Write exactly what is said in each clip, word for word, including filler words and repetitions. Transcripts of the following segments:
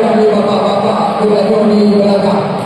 Bapak-bapak, kita di belakang.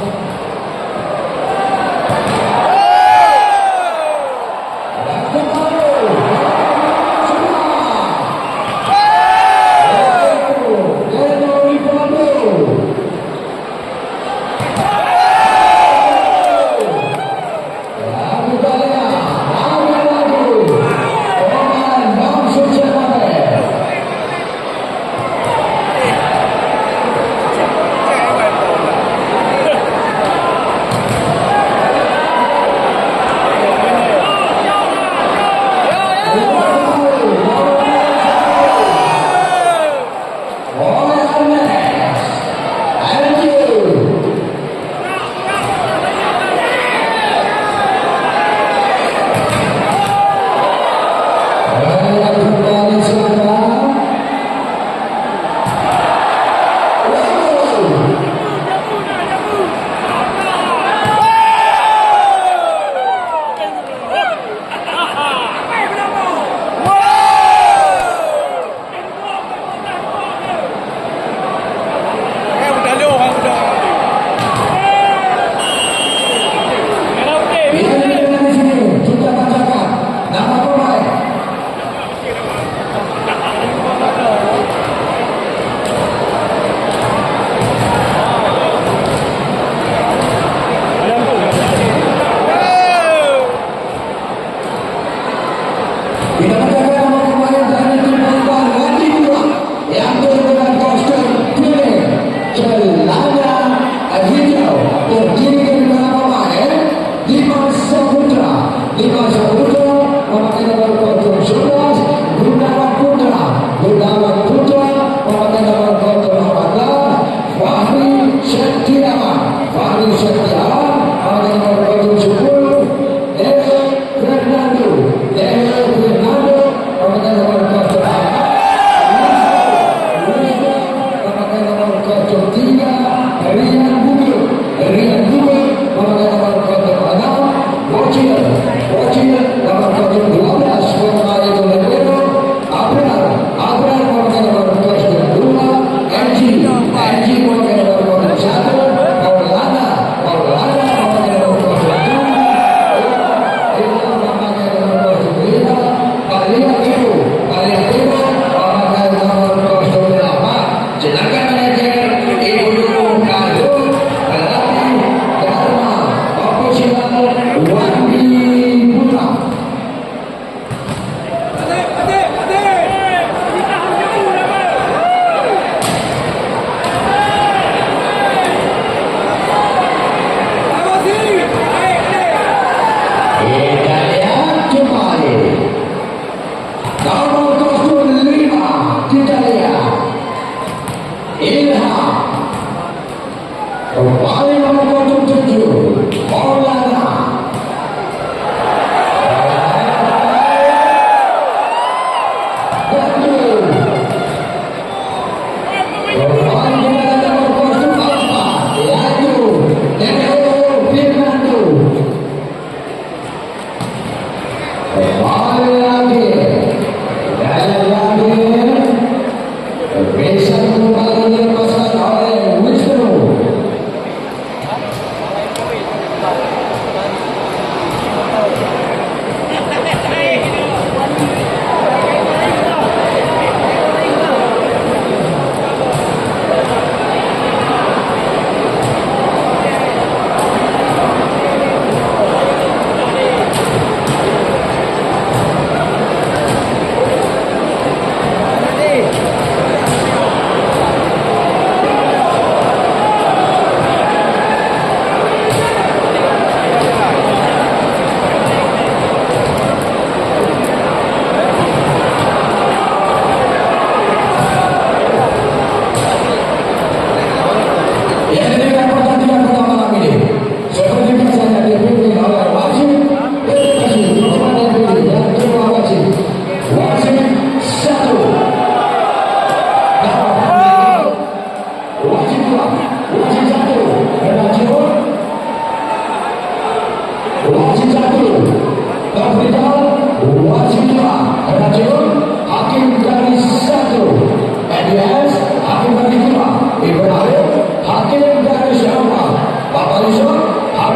Kita bacakan nama pemain dari tim Bangka Ranti Dua yang menggunakan kostum kuning, celana hijau, terdiri daripada pemain Dimas Saputra, Dimas Saputra memakai nomor punggung sebelas, Gunawan Putra, Gunawan Putra memakai nomor punggung empat belas, Fahri Setiawan, Fahri Setiawan memakai nomor punggung sepuluh, Fernando, Leo Fernando, memakai nomor kosong empat. Wisnu, Wisnu, memakai nomor kosong tiga.